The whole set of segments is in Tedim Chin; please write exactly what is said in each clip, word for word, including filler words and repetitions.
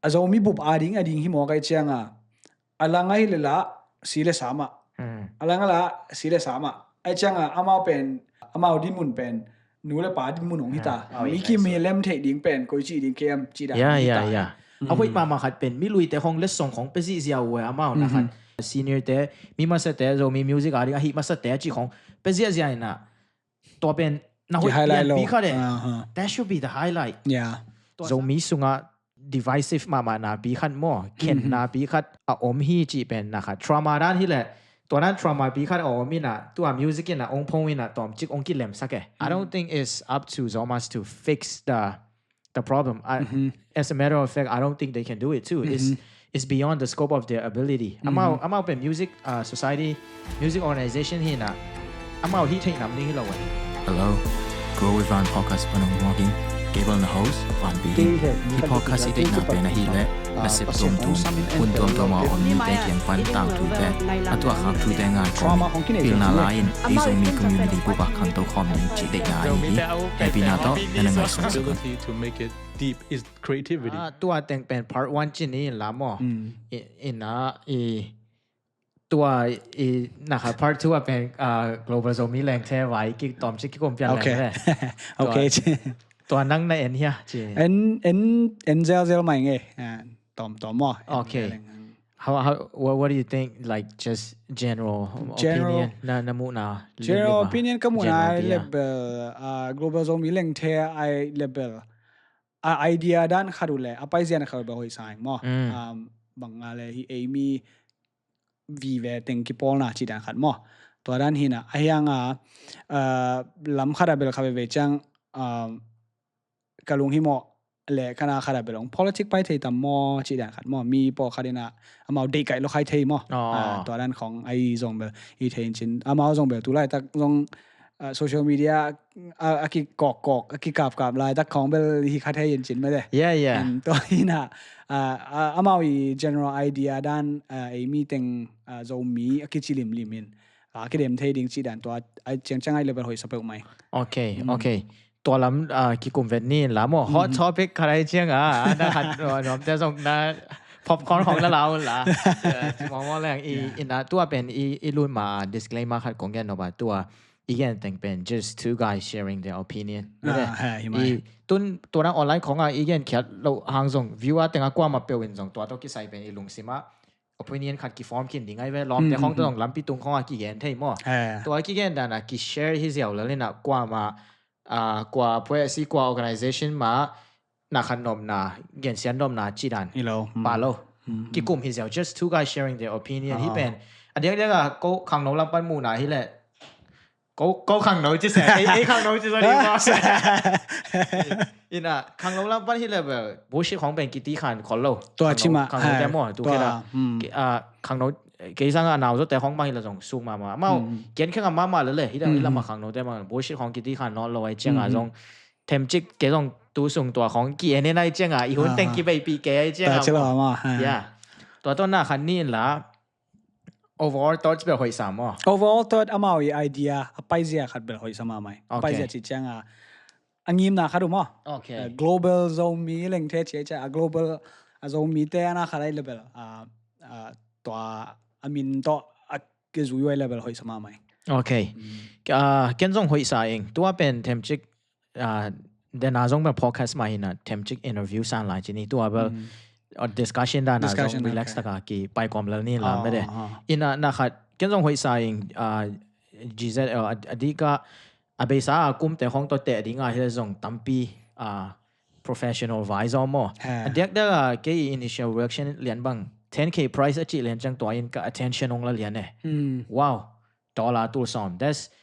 a Zomi bup a ding a ding hi maw kai cianga, a lang ahi le la si le sama, a lang a la si le sama ai cianga amau pen, amau dinmun pen nu le pa dinmun hong hita. Mi kim hi lem theih ding pen koi ci ding kem ci dan. Ya, ya, ya. A hoih mahmah khat pen mi luite hong letsong hong pe zihziah uh e amau na khat. Senior te, mi masate, Zomi music a ding ahi masate a ci hong pe ziahziah ina, tua pen na hoih pianpi khat e. That should be the highlight. Zomi sunga divisive mahmah napi khat maw, khen napi khat a om hi cih pen na khat trauma dan hi le, tua dan trauma pi khat a om ina, tua music ina ong phong ina tawmcik ong kilemsak e. I don't think it's up to Zomas to fix the the problem. I, as a matter of fact, I don't think they can do it too. It's it's beyond the scope of their ability. Amau amau pen music uh, society, music organization hi na, amau hi thei nam ding hi lo. Hello, Grow with Van podcast panung walking. Cable na host Van Bi. Hi podcast i deihna pen ahi le nasep tuamtuam, hun tuamtuam a om mite kiang pan tangthu te, a tuah khak thute ngai kawm, pilna la-in ei Zomi community bup a khangto khawm ding cih deihna ahi hi. Hehpihna tawh na na ngaihsun sak un. To make it deep is creativity. Ah, tua teng pen part one ci ni la maw. Ina i tua i na khat part two a pen ah, Global Zomi Lengthe vai ki tawmcik kikum pian lengthe. Okay. Tua nang na en hia ci. En en en zelzel mai nge. Tawm tawm maw. Okay. How, how what, what do you think, like, just general opinion? Na na muhna. General opinion ka muhna level, uh, Global Zomi Lengthe ai level, uh, idea dan khat uh le a paizia dan khat uh bel hoih sa ing maw. Um, bang a le hi ei mi vive teng kipawlna ci dan khat maw. Tua dan hi na a hiang a, uh, lam khat a bel kha veve ciang, um, ka lung hi maw le kana khat a bel ong politic pai thei tam maw ci dan khat maw, mi pawl khat ina amau deih kaih lo khai thei maw. Tua dan khong ai zong bel i thei in cin amau zong bel tu laitak zong social media a kikawkkawk a kikapkap laitak khong bel hi kha thei in cin mate. Yeah, yeah. Tua ina amau i general idea dan ei mi teng Zomi a kici limlim in a kidem thei ding ci dan tua ai ciangciang ai level hoih sa peuh mai. Okay, okay. Tua lam kikum vet ni in la maw. Hot topic khat ai ciang a na khat nuamte zong na popcorn hong na lau la. Ci mawngmawng leng i ina tua pen i lut ma disclaimer khat kong gen nop a tua i gen teng pen just two guys sharing their opinion. I tun tua nang online khong a i gen khiat lo hang zong view a teng a kuama peuh in zong tua tawh kisai pen i lungsim a opinion khat kiform khin ding ai ve. Lawmte khong tawh zong lampi tung khong a kigen thei maw. Tua kigen dan a kishare hi ziau lel in a kuama kua phuesi kua organization ma na khat nopna gensiat nopna ci dan pa lo kikum hi ziau. Just two guys sharing their opinion hi pen a diakdiak a ko khangno lam pan muhna hi leh ko khangno ci se ei khangno ci zo ding maw. Ina khangno lam pan hi leh bel bullshit khong pen kiti khan khol lo. Tua ci mah khangno te maw tu kila khangno kei sang a nau zo te khong bang hi leh zong suk mama amau kian kheng a mama lele hi leh hi lam a khangno te bang bullshit khong kiti khan nawn lo ai ciang a zong themcik kei zong tu sung tua khong ki en en ai ciang a i hun teng kibeihpih kei ai ciang a. Tua tawh na khan ni in la overall thoughts bel hoih sa maw. Overall thought amau i idea a paizia khat bel hoih sa mahmah. A paizia ci ciang a a ngimna khat uh maw. Global Zomi Lengthe ci ai ciang a global a Zomi te ana khat ai level tua a min tawh a kizui ai level hoih sa mahmah. Okay. Ken zong hoih sa ing tua pen themcik dena zong bel podcast mah hi na themcik interview san lai ci ni tua bel discussion dan a zong relax taka kipai kawm lel ni lam mede. Ina na khat ken zong hoih sa ing GZL a dika a beisa a kumte khong tawh teh ding a hi zong tampi professional vai zaw maw. A diakdiak a kei initial reaction lian bang ten K price a cih lian ciang tua in ka attention hong la lian e. Wow. Dollar tul sawm. That's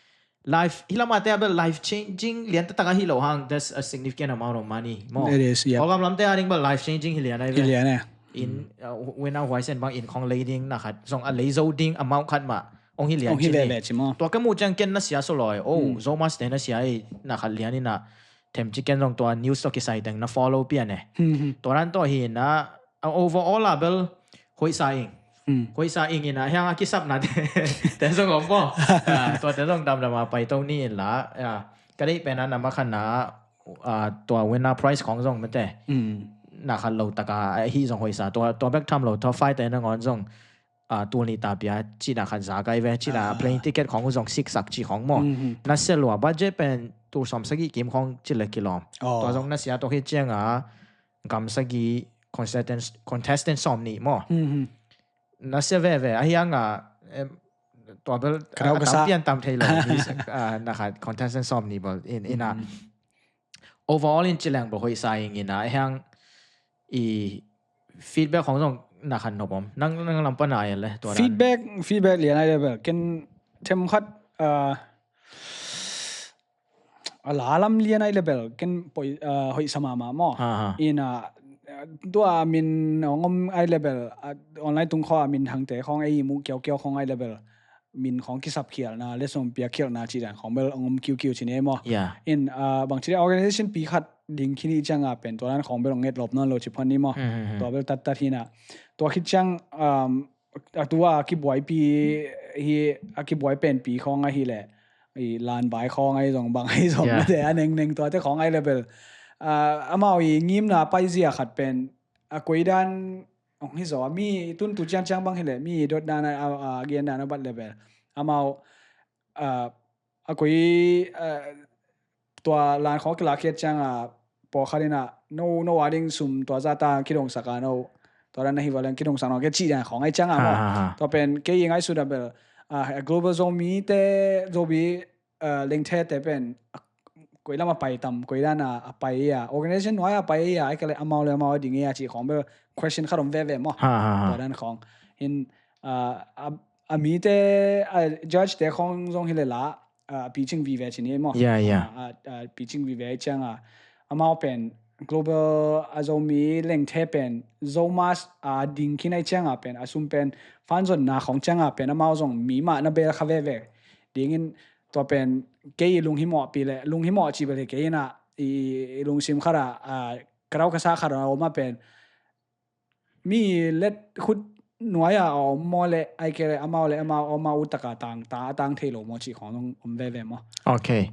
life hi lamate a bel life changing lian taktak a hi lo hang. That's a significant amount of money maw. It is, yeah. Program lamte a ding bel life changing hi lian ai ve. Hi lian e. In wena huaisen bang in khong lei ding na khat zong a lei zo ding amount khat mah hong hi lian ci ni. Tua ka mu ciang ken na sia so loi o Zomas te na sia i na khat lian ina themcik ken zong tua news tawh kisai teng na follow pian e. Tua nan tawh hi na overall a bel hoih sa ing. Hoih sa ing ina hiang a kisapna te zong om maw. Tua te zong damdam a pai to ni in la ka deih pen a na makhan na tua winner prize khong zong mate. na khat lo taka ahi zong hoihsa, tua, tua bek tham lo, tua fighter nangawn zong, ah, tul nih ta pia cihna khat za kai ve, cihna plane ticket khong uh zong siksak cih khong maw. Na sia lua budget pen tul sawm sagih kim khong cih le kilawm. Tua zong na sia tua hi cianga gam sagih contestant, contestant sawm nih maw. Na sia veve ahi anga, em, tua bel a tampian tam thei lo, na khat contestant sawm nih bel in, ina overall in cileng bel hoihsa ing ina, ahiang i feedback khong zong na khan nop om. Nang, nang lam pana ai le tua dan. Feedback, feedback lian ai le bel ken them khat, ah, a la lam lian ai le bel ken poi, ah, hoihsa mahmah maw. Ina, ah, tua min ong om ai le bel, ah, online tung khaw a min hangte khong ei mu kiaukiau khong ai le bel min khong kisap khialna, le sawm piak khialna cih dan khong bel ong om kiukiu ci ni maw. In, ah, bang ci le organization pi khat ding khin i cianga pen tua dan khong bel ong nget lop nawn lo ci phan ni maw. Tua bel tattat hina. Tua khit ciang, um, a tua kibuaipi hi, a kibuai penpi khong ahi le i lan vai khong ahi zong bang ahi zong mate a nengneng tuate khong ahi le bel, ah, amau i ngimna paizia khat pen a koi dan ong hi zaw, mi tun tu ciangciang bang hi le mi dot dan a, a, a gen dan a bat le bel amau, ah, a koi, ah, tua lan khong kilak khiat cianga pawlkhat ina no, no a ding sum tua zata kidongsak a no, tua dan na hi valeng kidongsak no ke cih dan khong ai cianga maw. Tua pen kei i ngaihsut a bel, ah, global Zomi te, Zomi, ah, lengthe te pen, ah, koi lam a pai tam, koi dan a, a pai a, organization nuai a pai a, ai kale amau le amau a ding a cih khong bel question khat om veve maw. Tua dan khong. In, ah, a, a mi te, ah, judge te khong zong hi le la, ah, a picing vive ci ni maw. A, a, a picing vive cianga amau pen global a Zomi lengthe pen Zomas a ding khin ai cianga pen a sum pen fan zonna khong cianga pen amau zong mi mah na bel kha veve. Dingin tua pen kei i lunghimawh pi le, lunghimawh ci bel hi kei ina i, i lungsim khat a, ah, ka rau ka sa khat a om a pen mi let khut nuai a om maw le, ai ke le amau le amau, amau utaka tang, ta, a tang thei lo maw cih khong om veve maw. Okay.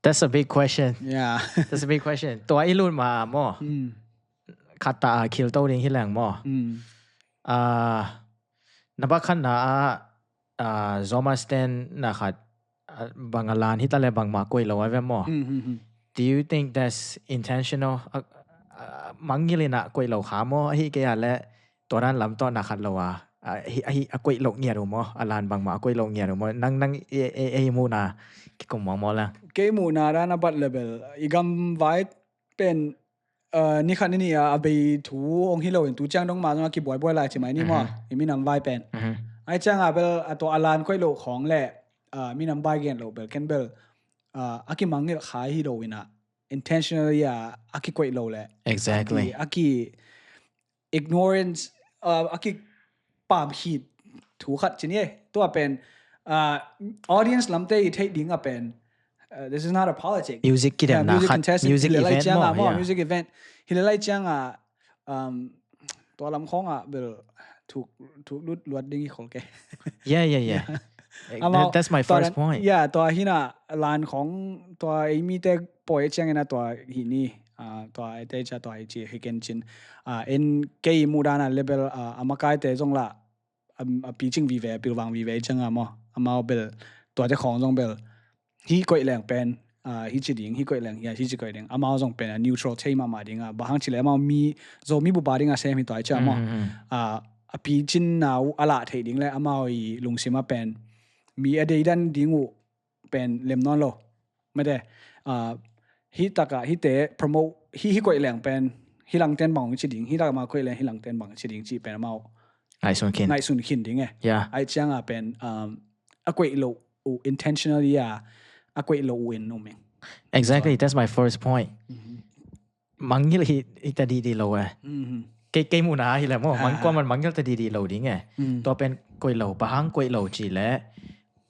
That's a big question. Yeah. That's a big question. Tua i lut ma maw. Khat ta a khil to ding hi leng maw. Ah, na bak khat na a, ah, Zoma stand na khat, ah, bang a lan hi ta le bangmah koih lo a ve maw. Do you think that's intentional? Ah, ah, mangngilh in a koih lo kha maw? Ahi kei a le tua dan lam tawh na khat lo a, ah, hi, hi, a koih lo ngiat uh maw? A lan bangmah a koih lo ngiat uh maw? Nang, nang, e, e, e, muhna kikum maw maw la? Kei muhna dan a bat le bel i gam vai pen, ah, ni khat ni ni a, a bei thu ong hi lo in tu ciang dong ma zong a kibuaibuai lai ci mai ni maw. I minam vai pen. Ai cianga bel a tua a lan koih lo khong le, ah, minam vai gen lo bel ken bel, ah, a kimangngilh kha hi lo ina intentionally a, a kikoih lo le. Exactly. A ki, a ki ignorance, ah, a kipam khit thu khat ci ni e. Tua pen, ah, audience lamte i theih ding a pen, ah, this is not a politic. Music kidemna khat, music event maw, music event. Hi le lai cianga, um, tua lam khong a bel thuk, thuk lut luat ding i khol ke. Yeah, yeah, yeah. That, that's my first point. Yeah, tua hina lan khong tua ei mite poi ciangina tua hi ni, ah, tua ei te ca tua ei ci hi ken cin. Ah, en kei muhdana level, ah, a makaite zong la, a, a picing vive, pilvang vive cianga maw. Amau bel, tuate khong zong bel. Hi koih leng pen, ah, hi ci ding, hi koih leng, hi, hi ci koih ding. Amau zong pen, a neutral thei mahmah ding, ah, bahang ci le amau mi, Zomi bupa ding, ah, sem hi tuai cia maw. Ah, a picin nau, a lah thei ding le, amau i lungsim a pen. Mi a deidan ding uh, pen lem nawn lo. Mate, ah, hi taka, hi te promote, hi, hi koih leng pen, hi langten bang ci ding, hi taka ma koih leng, hi langten bang ci ding ci pen amau. Ngaihsun khin. Ngaihsun khin ding e. Yeah. Ai cianga pen, um, a koih lo uh intentionally a, a koih lo uh in um ing. Exactly, that's my first point. Mangngilh hi, hi ta didi lo e. Kei, kei muhna hi le maw, mang kuaman mangngilh ta didi lo ding e. Tua pen koih lo, pahang koih lo ci le.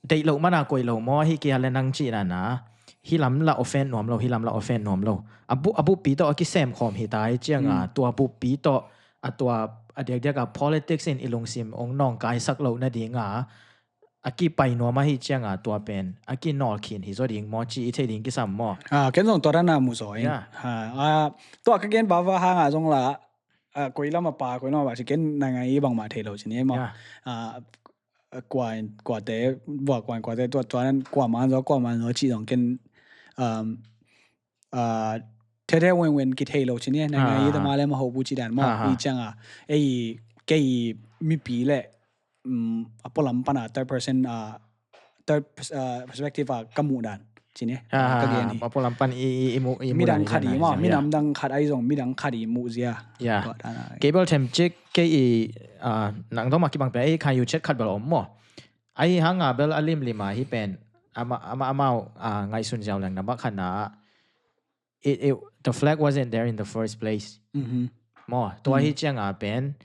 Deih lo mana koih lo maw, hi kia le nang ci nana. Hi lam la offend nuam lo, hi lam la offend nuam lo. A bu, a bu pi to a kisem khom hi tai cianga, tua bu pi to a tua a diakdiak a politics in i lungsim ong nawngkaisak lo nadinga a kipai nuam ahi cianga tua pen a kinawl khin hi zaw ding maw ci i thei ding kisam maw? Ah, ken zong tua dana mu zaw in. Yeah. Ah, ah, tua ka gen bava hanga zong la, ah, koi lam a pa, koi lam a pa, ci ken naingan i bangmah thei lo ci ni maw. Yeah. Ah, kua in, kuate, bua kua in, kuate tua, tua nan kua man zaw, kua man zaw ci zong ken, um, ah, thei thei wen wen kithei lo ci ni, naingan i, ah, tama le ma ho bu ci dan maw. Ah, ah. I ciang a, ei, kei mipi le, um, a pualam pan a third person, ah, third pers-, ah, perspective a ka muh dan ci ni. Ah, ka gen hi. A pualam pan i, i, i muh, i muh midang dan hi khat dan i hi maw, zia, midang, yeah, dang khat ahi zong, midang khat i muh zia. Yeah. Tua dan a. Kei bel them cik, kei i, ah, nang dong mah kibang pen, ei, khan yu chet khat bel om maw. Ahi hang a bel a limlim a hi pen, ama, ama, amau, ah, ngaihsun ziau leng number khat na, it, it, the flag wasn't there in the first place. Mhm. Maw, tua hi ciang a pen,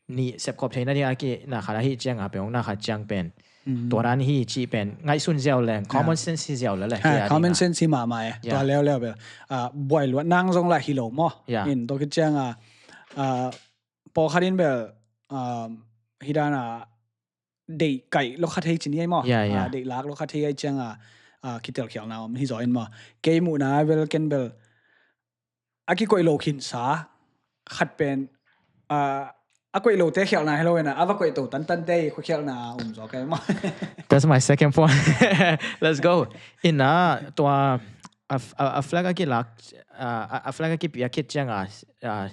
ni sepkhop theina ding a ki na khat ahi ciang a pen, hong na khat ciang pen. Mhm. Tua dan hi ci pen, ngaihsun ziau leng, yeah, common sense hi ziau leng leng, ha, kei a common ding a sense hi mahmah e. Yeah. Tua leuleu bel. Ah, buai luat nang zong lah hi lo maw. Yeah. In, tua khit ciang a, ah, pawlkhat in bel, um, hi dan a, deih kaih lo kha thei ci ni ai maw. Yeah, yeah. Ah, deih lak lo kha thei ai ciang a, ah, kitelkhialhna om hi zaw in maw. Kei muhna bel ken bel a kikoih lo khinsa khat pen, ah, a koih lote khialhna hi lo in a, a va koih to tantante i khuakhialhna om zaw kei maw. That's my second point. Let's go. In a, tua, a, a, a flag a kilak, ah, a, a flag a kipiak khit ciang a, ah,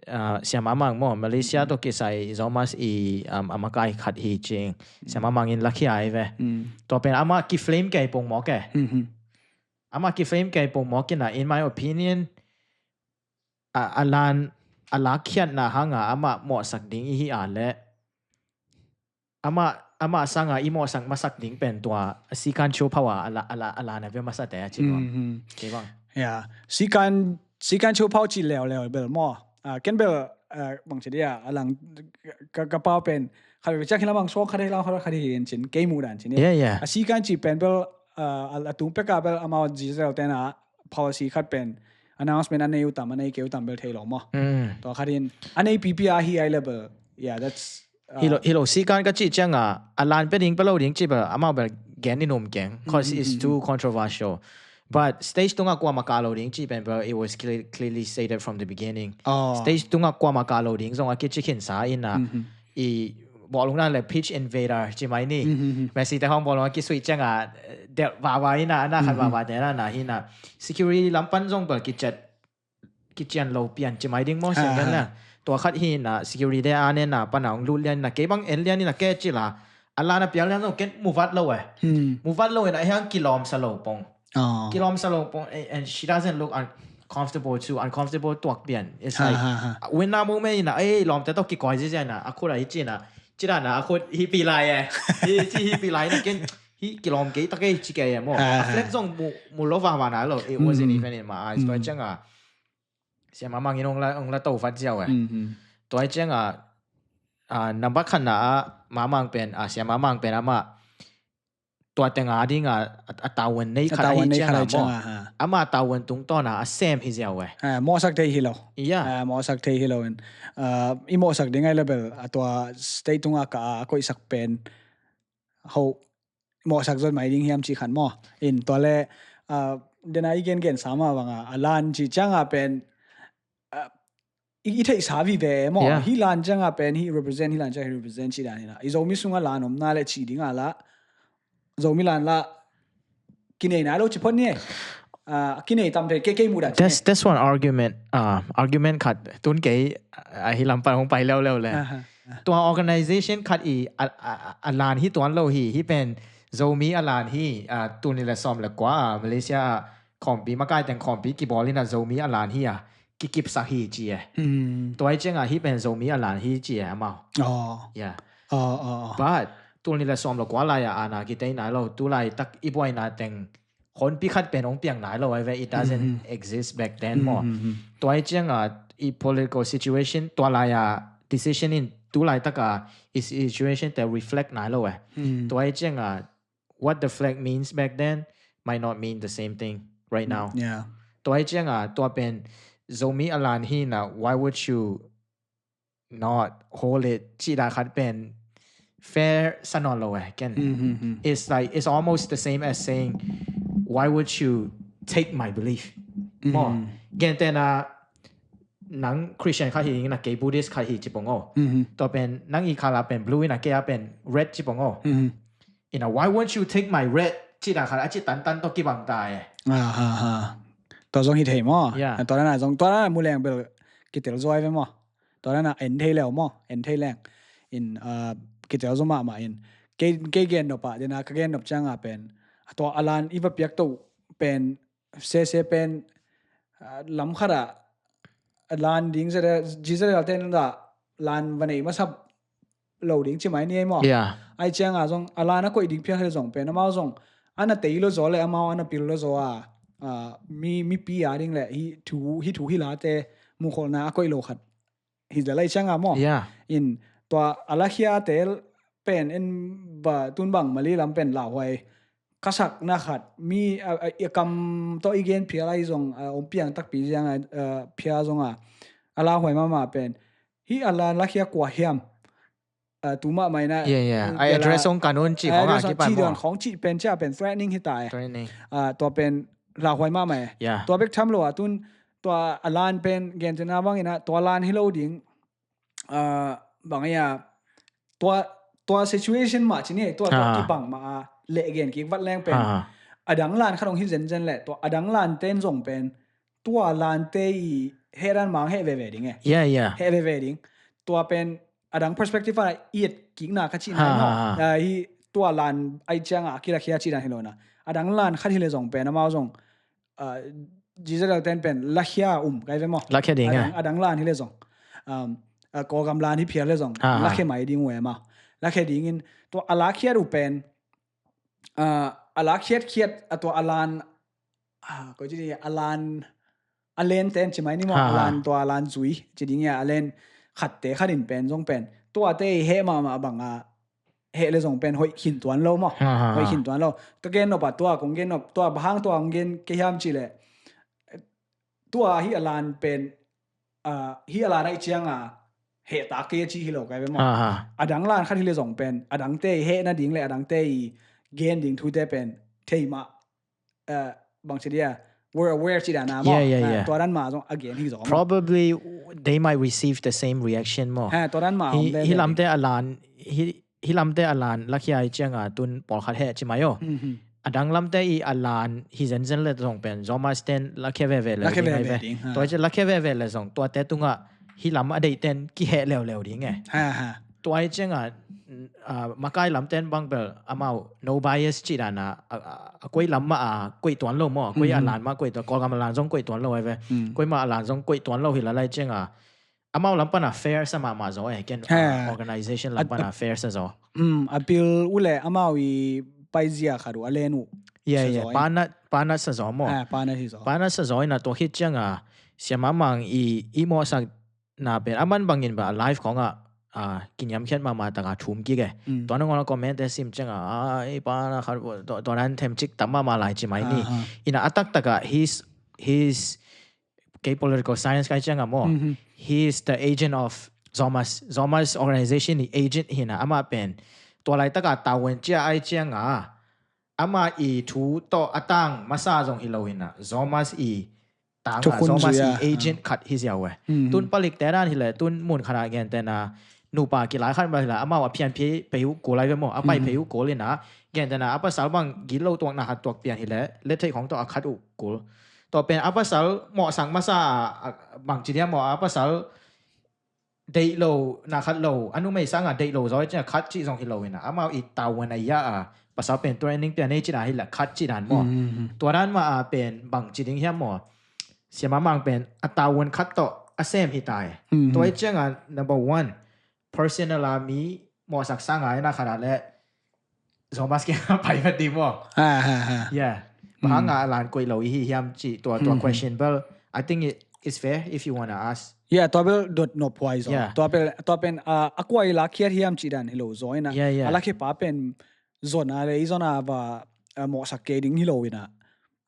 ah, Siamah Mang maw, Malaysia tawh kisai Zomas i, um, a makai khat hi cing. Siamah Mang in lakhia ai ve. Mm. Tua pen amah kiflame kei pongmawk e. Mhm. Amah kiflame kei pongmawk in a, in my opinion, a, a lan, a lakkhiatna hang a amah mawhsak ding i hi a leh, amah, amah sang a i mawhsak masak ding pen tua, a sikan chopau a, a la, a la, a lan a ve masate a ci tua. Mhm. Kei bang. Ya, sikan, sikan chopau ci leuleu bel maw. Ah, ken bel, ah, bang ci dia, a lang ka, ka pau pen, khat bel ciang hi lam bang suang khat hi lam khat hi in cin, kei muh dan cin. Yeah, yeah. A sikan ci pen bel, ah, a, a tung pek a bel amau Giselle ten a policy khat pen, announcement a nei uh tam, a nei kei uh tam bel thei lo maw. Mm. Tua khat in, a nei pipi a hi ai le bel. Yeah, that's, uh, hi lo, hi lo, sikan ka cih ciang a, a lan pia ding pia lo ding cih bel, amau bel gen in um keng, 'cause it's too controversial. But stage tungah kuamah kah lo ding cih pen bel, it was clear-, clearly stated from the beginning. Oh. Stage tungah kuamah kah lo ding zong a kici khinsa in a, i bawlung na le pitch invader ci mai ni. Messi te hong bawlung a kisuih ciang a, delh vava in a, a na khat vava te na na hi na. Security lam pan zong bel kiciat, kician lo pian ci mai ding maw, sian gen le. Tua khat hi na, security te a nen na, pan a hong lut lian na, kei bang en lian in a ke ci la. A lan a pial lian zong ken muvat lo e. Muvat lo in a hiang kilawm sa lo pong. Oh. Kilawm sa lo pong, and, and she doesn't look uncomfortable too, uncomfortable tuak pian. It's like, when na moment in a, eh, lawm te to kikoi zia zia na, a khut a hi ci na, ci na na, a khut hi pi lai e. Hi ci hi pi lai na ken, hi kilawm kei ta kei ci kei e maw. A flag zong mu, mu lo vava na lo. It wasn't even in my eyes. Tua ciang a, Siamah Mang in ong la, ong la to vat ziau e. Tua ciang a, a, nambat khat na a, Mah Mang pen, a, Siamah Mang pen amah, tua teng a ding a, a, a tavuan nei khat ahi ciang a maw. Amah tavuan tungtawn a, a sem hi ziau e. Ah, mawhsak thei hi lo. Yeah. Ah, mawhsak thei hi lo in. Ah, i mawhsak ding ai le bel, a tua state tungah ka a koihsak pen ho mawhsak zot mai ding hiam ci khan maw. In tua le, ah, dena i gen gen sa mah bang a, a lan ci ciang a pen, ah, i, i theihsa vive maw. Yeah. Hi lan ciang a pen, hi represent, hi lan ciang a hi represent ci dan hi na. I Zomi sung a lan om na le ci ding a la, Zomi lan la, kinei nai lo ci phot ni e. Ah, kinei tam thei, kei, kei muh dan ci ni e. That's, that's one argument. Ah, argument khat, tun kei, ah, hi lam pan hong pai leuleu le. Tua organization khat i, a, a, a, a lan hi tuan lo hi, hi pen Zomi a lan hi, ah, tul nih le sawm le kua, ah, Malaysia, ah, khawmpi, makai teng khawmpi kibawl in a Zomi a lan hi a, kikipsak hi ci e. Tua hi ciang a hi pen Zomi a lan hi ci e amau. Oh. Yeah. Oh, oh, oh. But, tul nih le sawm le kua lai a, ana kitei nai lo, tu laitak i buaina teng, honpi khat pen hong piang nai lo ai ve, it doesn't exist back then maw. Tua hi ciang a, i political situation, tua lai a decision in, tu laitak a, i situation te reflect nai lo e. Tua hi ciang a, what the flag means back then might not mean the same thing right now. Yeah. Tua hi ciang a, tua pen, Zomi a lan hi na, why would you not hold it? Ci da khat pen, fair sa nawn lo e, ken. It's like, it's almost the same as saying, why would you take my belief? Maw, gen te na, nang Christian khat hi ing a, kei Buddhist khat hi ci pong o. Mhm. Tua pen nang i khala pen blue ing a, kei a pen red ci pong o. Mhm. Ina, "Why won't you take my red?" ci dan khat a ci tantan tawh kibang ta e. Ah, ha, ha. Tua zong hi thei maw? Yeah. Tua dan a zong, tua dan a mu leng bel kitel zuai ve maw? Tua dan a en thei leu maw? En thei leng. In, ah, kitel zaw mahmah in. Kei, kei gen nop ah, dena ka gen nop ciang a pen, tua a lan i va piak to pen, sese pen, ah, lam khat ah, a lan ding zia, Israel ten dah lan va nei masa lo ding ci mai ni ei maw? Yeah. Ai ciang a zong, a lan a koih ding phial hi zong pen, amau zong, ana tei lo zaw le, amau ana pil lo zaw a, ah, mi, mipi a ding le, hi thu, hi thu hi la te, mukholna a koih lo khat. Hi zia lai ciang a maw? Yeah. In tua a lakhia tel pen in ba tun bang Mali lam pen lauhuai ka sakna khat, mi a, a, a kam tawh i gen phial ai zong, a, om piang takpi ziang a, a, phial zong a, a lauhuai mahmah pen. Hi a lan lakhia kua hiam? A, tu mahmah ina, Yeah, yeah. a, I address ong kanun ci khong a address ong kipan ci maw? Don khong ci pen cia pen threatening hi ta e. Threatening. A, tua pen lauhuai mahmah e. Yeah. Tua bek tham lo a tun tua a lan pen gen tena bang ina tua lan hi lo ding. A, bang ia, tua, tua situation mah ci ni, tua, tua Ah. kibang mah a, leh gen kik vat leng pen. Ah. A dang lan khat ong hi zenzen le, tua a dang lan ten zong pen, tua lan te i heh dan mang heh veve ding e. Yeah, yeah. Heh veve ding. Tua pen, a dang perspective a i et kikna ka ci Ah, nai maw. ah, ah. A, hi tua lan ai ciang a kilakhia ci dan hi lo na. A dang lan khat hi le zong pen, amau zong, ah, Israel ten pen lakhia um kai ve maw? Lakhia ding, A dang, eh? A dang lan hi le zong. Um, a Kawlgam lan hi phial le zong. Ha, ha. Lakhia mai ding uh e maw? Lakhia dingin tua a lakhiat uh pen, ah, a lakhiat khiat a tua a lan, ah, ko ci ni a lan a len ten ci mai ni maw? Ha, ha. A lan tua a lan zui ci ding ia a len khatte khatin pen zong pen. Tuate i heh mahmah bang a heh le zong pen hoih khin tuan lo maw? Ha, ha, ha. Hoih khin tuan lo. Ka gen nop a tua, kong gen nop, tua bang hang tua kong gen kei hiam ci le. Tua hi a lan pen, ah, hi a lan ai ciang a heh tak kei a ci hi lo kai ve maw? Ha, ha. A dang lan khat hi le zong pen, a dang te i heh na ding le, a dang te i gen ding thu te pen, thei mah, ah, bang ci dia, we're aware ci dan a maw? Yeah, yeah, Ah, yeah. Tua dan mah zong a gen hi zong maw? Probably they might receive the same reaction maw? Ha, tua dan mah Hi, om le hi le lam ding. Te a lan, hi, hi lam te a lan lakhia ai ciang a tun pawlkhat heh ci mai o. Mhm. A dang lam te i a lan hi zenzen le zong pen, Zomas ten lakhia veve le Lakhia ding ai veve ve. Ding, ha. Tua i ciang lakhia veve le zong, tua te tungah hi lam a deih ten kiheh leuleu ding e. Ha, ha. Tua i ciang a, ah, makai lam ten bang bel, amau, no bias ci dan a, a, a, a koih lam mah a koih tuan lo maw, a koih a Mhm. lan mah koih tuan, Kawlgam a lan zong koih tuan lo ai ve. Mm. Koih mah a lan zong koih tuan lo hi la lai ciang a. Amau lam pan a fair sa mahmah zaw e, ken, Ha. ah, organization lam At, pan a at, fair sa zaw. Mm, a pil uh le amau i paizia khat uh a len uh Yeah, sa yeah. zaw e. Panat, panat sa zaw maw? Ha, panat hi zaw. Panat sa zaw ina tua khit ciang a, Sia Mang Mang i, i mawhsak na pen, a man bangin ba a live khong a, ah, kiniamkhiat mahmah tak a thum kik e. Mm. Tua nangawn a comment te sim ciang a, ah, i panat khat, tua, tua nan them cik tam mahmah lai ci mai ni. Ah, ha. Ina a taktak a, his, his kei political science kai ciang a maw. Mhm. He is the agent of Zomas. Zomas organization i agent hi na amah pen. Tua laitak a tavuan cia ai ciang a. Amah i thu tawh a tang masa zong hi lo hi na. Zomas i tang a, Thukhun Zomas zui i a. agent khat hi ziau e. Mhm. Tun palik te dan hi le, tun mun khat a gen te na. Nupa kilai khat ba hi la, amau a phian phi pei uh kul ai ve maw, a pai Mhm. pei uh kul hi na. Gen te na, a pasal bang gilo tuak na khat tuak pian hi le, le thei khong tawh a khat uh kul. Tua pen a pasal mawhsak masa a, a, bang ci dia maw, a pasal deih lo, na khat lo, a numei sang a deih lo zaw, ci na khat ci zong hi lo hi na. Amau i tavuan a ia a, pasal pen training pian ei ci na hi la khat ci dan maw. Mhm. Tua dan mah a pen bang ci ding hiam maw. Sia Mang Mang pen a tavuan khat tawh a sem hi ta e. Mhm. Tua i ciang a number one, personal a mi mawhsak sang a i na khat a le Zomas kiang a pai vat ding maw? Ha, ha, ha. Yeah. Bang hang a lan koih lo i hi hiam ci tua, tua Hmm, hmm. question bel, I think it is fair if you wanna ask. Yeah, tua bel dot nop huai zaw. Yeah. Tua bel, tua pen, ah, a kua i lakkhiat hiam ci dan hi lo zaw ina. Yeah, yeah. A lakkhiat pa pen zon a le, i zon a va, ah, mawhsak kei ding hi lo ina.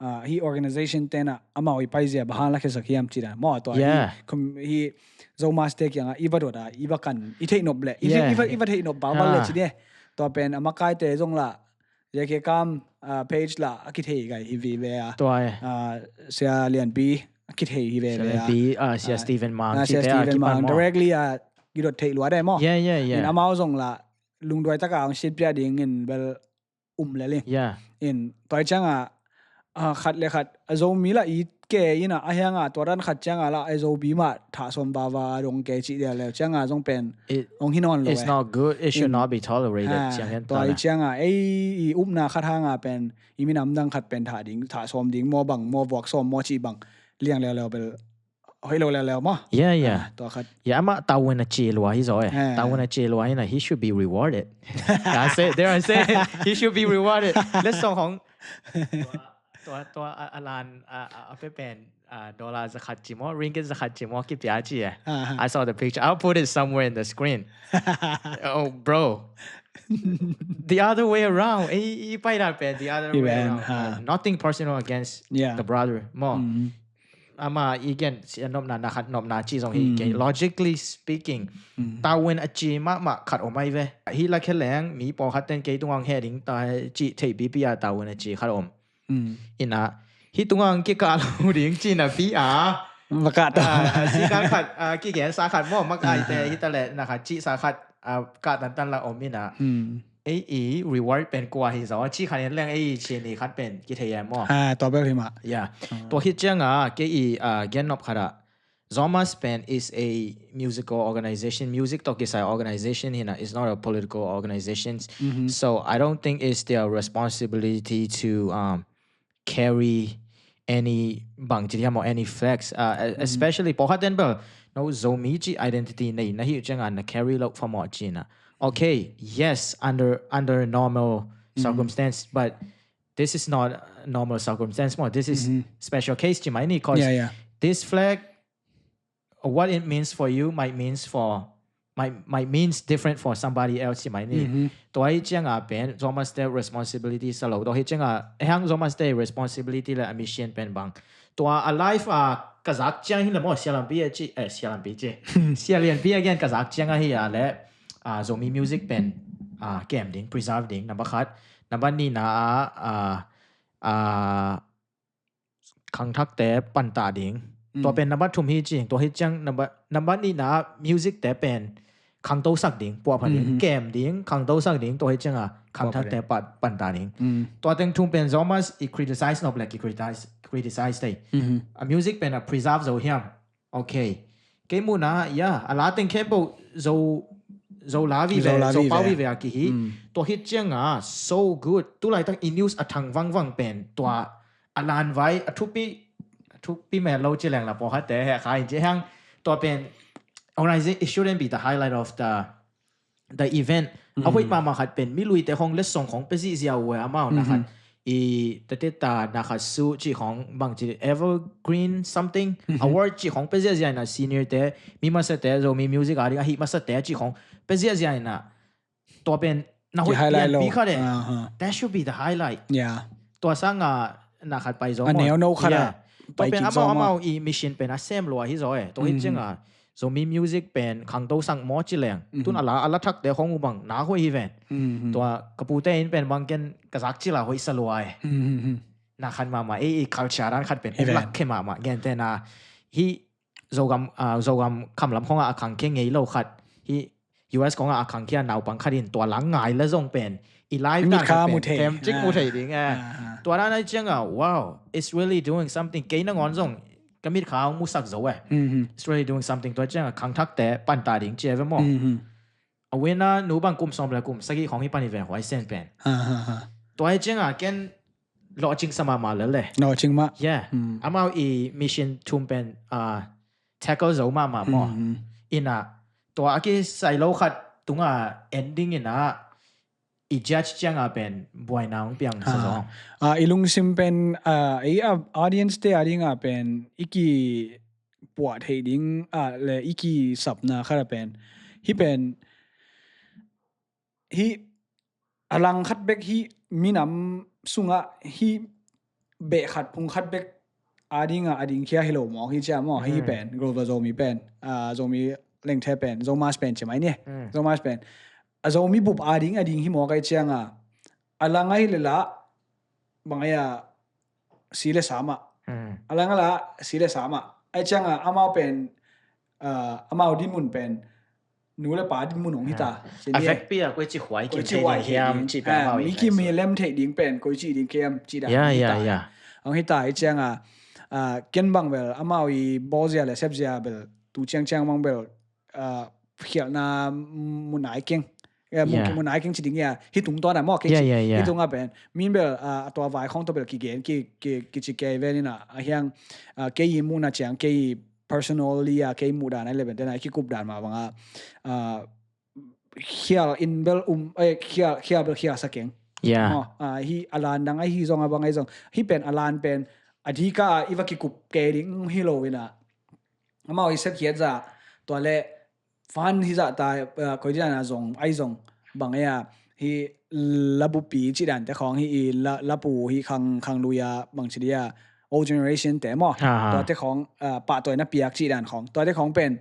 Ah, hi organization te na amau i paizia bang hang lakkhiatsak hiam ci dan. Maw tua hi, Yeah. kum, hi Zomas te kiang a i va dot a, i va kan, i theih nop le. I Yeah. i va, i va theih nop bang bang le Ah. ci ne. Tua pen a makai te zong la, J K Kam, ah, page la, a kithei gai hi vive a. Tua e. Ah, Sia Lianpi, kithei hi veve a. Pi, ah, Sia Steven Mang, Ah, Sia cite a Steven kipan Mang maw? Directly a kidot theih lua deh maw. Yeah, yeah, In yeah. amau zong la lungduai taka ang sitpia dingin bel um lel in. Yeah. In tua cianga a khat le khat a Zomi la i ke ina a hianga tua dan khat cianga la a Zomi mah thah sawm vava dong ke cih dia leu cianga zong pen It, ong hi nawn lo it's eh. not good. It should In- not be tolerated. Ha, Ciang hen tua ta i la. cianga ei i upna khat hanga pen i minam dang khat pen thah ding, thah sawm ding maw bang maw vuak sawm maw cih bang liang leuleu bel hoih lo leuleu maw. Yeah, yeah. Ah, tua khat. Yeah, ama tawin a ci lua hi zaw eh. Ah. Tawin a ci lua hi na, he should be rewarded. I say, there I say, he should be rewarded. Let's song hong. Tua, tua, tua a, a lan, a, a, a pe pen, a, dollar zakhat ci maw, ringgit zakhat ci maw, kipia ci eh. Ah, ah. I saw the picture. I'll put it somewhere in the screen. Oh, bro. The other way around. I, i pai dan pen, the other I way pen, around. ha. Uh, nothing personal against Yeah. the brother. Maw. Mm. Ama, again, si a nopna, na khat nopna ci zong hi. Mm. Kei, logically speaking, Mm. tawin a ci mahmah khat om ai ve. Hi la khe leng, mi pawlkhat ten kei tungang he ding ta ci thei pipi a tawin a ci khat om. Mm. Ina, hi tungang kikah lo ding ci na pi a. Maka ta. Ah, ah, si kang khat, ah, kigen sa khat maw, mak ai te, hi ta le, na khat ci sa khat, ah, kah tantan la om ina. Mm. Ei i reward pen kua hi zaw, ci khat in leng ei i ci ni khat pen, kithei em maw. Ah, tua bel hi mah. Yeah. Ah. Tua hi cianga, kei i, ah, gen nop khat ah. Zomas pen is a musical organization, music tawh kisai organization hi na, it's not a political organization. Mhm. So I don't think it's their responsibility to, um, carry any bang ci hiam or any flags, uh, e- especially pawlkhat ten bel, no, Zomi ci identity nei na hi cianga na carry lo fa maw ci na. Okay, yes, under, under normal circumstance, but this is not normal circumstance maw. This is special case ci mai ni, 'cause Yeah, yeah. this flag, what it means for you might means for, might, might means different for somebody else ci mai ni. Mhm. Tua hi cianga pen, Zomas te responsibility sa lo. Tua hi cianga, hang Zomas te responsibility le a mission pen bang. Tua a life a ka zak ciang hi le maw, Sia Lampi a ci, eh, Sia Lampi ci. Sia Lianpi again ka zak ciang ahi a le, ah, Zomi music pen, ah, kem ding, preserve ding, number khat. Number ni na, ah, ah, khangthakte panta ding. Tua pen number thum hi cing, tua hi ciang number, number ni na music te pen khangto sak ding, puahpha ding, kem ding, khangto sak ding, tua hi cianga khangthakte pan, panta ding. Tua teng thum pen Zomas i criticize nop le ki criticize, criticize tei. A music pen a preserve zo hiam. Okay. Kei muna, ya, a la teng khempeuh zo, zo la vive, zo pau vive a kihi. Tua hi cianga, so good. Tulaitak i news a thang vangvang pen, tua a lanvai, a thupi, a thupi mel lo ci leng la pawlkhatte he kha in ci hang. Tua pen, organization, it shouldn't be the highlight of the, the event. A hoih mahmah khat pen, mi luite hong letsong hong pe zihziah uh e amau na khat. I tate ta na khat su ci hong bang ci evergreen something. Award ci hong pe zihziah na senior te, mi masate, Zomi music a ding, a hih masate ci hong pe zihziah na. Tua pen, na hoih lianpi khat e. That should be the highlight. Tua sanga na khat pai zo. A neu no khat a. Tua pen amau, amau i mission pen a sem lua hi zo e. Tua hi cianga, Zomi music pen khangto sang maw ci leng. Tun a la, a la thakte hong uh bang, na hoih hi ven. Tua ka pute in pen bang ken ka zak ci la hoih sa lua e. Na khat mahmah, ei, ei culture dan khat pen, uplak khe mahmah, gente na. Hi Zogam, ah, Zogam khamlam khonga a khangkhia ngei lo khat. Hi U S khonga a khangkhia naupang khat in tua lang ngai la zong pen. I live dan khat pen, tem cik mu thei ding e. Tua dan ai cianga, wow, it's really doing something. Kei nangawn zong, ka mit kha hong musak zo e. It's really doing something. Tua cianga khangthakte panta ding ci e ve maw. A wina nu bang kum sawm le kum sagih khong hi pan hi ve huai sen pen. Tua hi cianga ken lawhcing sa mahmah lel le. Lawhcing mah. Yeah. Amau i mission thum pen, ah, tackle zo mahmah maw. Ina, tua a kisai lo khat tunga ending ina, i judge cianga pen buaina hong piang sa zong. Ah, i lungsim pen, ah, i, ah, audience te a dinga pen, i ki puah theih ding, ah, le i ki sapna khat a pen. Hi pen, hi a lang khat bek hi minam sunga hi beh khat phung khat bek a dinga a ding khia hi lo mawk hi cia maw, hi pen, Grover Zomi pen, ah, Zomi lengthe pen, Zomas pen ci mai ni. Zomas pen. A Zomi bup a ding a ding hi mawk ai cianga. A lang ahi le la, bang ai a si le sa mah. A lang a la si le sa mah. Ai ciang a amau pen, ah, amau dinmun pen nu le pa dinmun hong hi ta. A vekpi a koici huai kim thei ding hiam ci pen amau mi kim hi lem thei ding pen koici ding hiam ci dan hong hi ta. Hong hi ta. Ai ciang a, ah, ken bang bel amau i bawl zia le sep zia bel tu ciangciang bang bel, ah, khialhna mun ai keng. Mun ai keng ci ding ia, hih tungtawn a maw kei ci. Hih tung a pen min bel, ah, a tua vai khawng tawh bel kigen ki, ki, kici kei ven ina a hiang, ah, kei i muhna ciang kei personally a kei muh dan ai le pen tena kikup dan mah bang a, ah, khial in bel um, eh, khial, khial bel khial sa keng. Maw, ah, hih a lan dang ai hi zong a bang ai zong hih pen a lan pen a dika i va kikup kei ding hi lo ina amau i sep khiat za tua le fan hi za ta, eh, koi di dan a zong ai zong bang ai a hi labupi ci dan te khawng hi i la, lapu hi khang, khang lui a bang ci dia old generation te maw. Tua te khawng, eh, pahtawi na piak ci dan khawng tua te khawng pen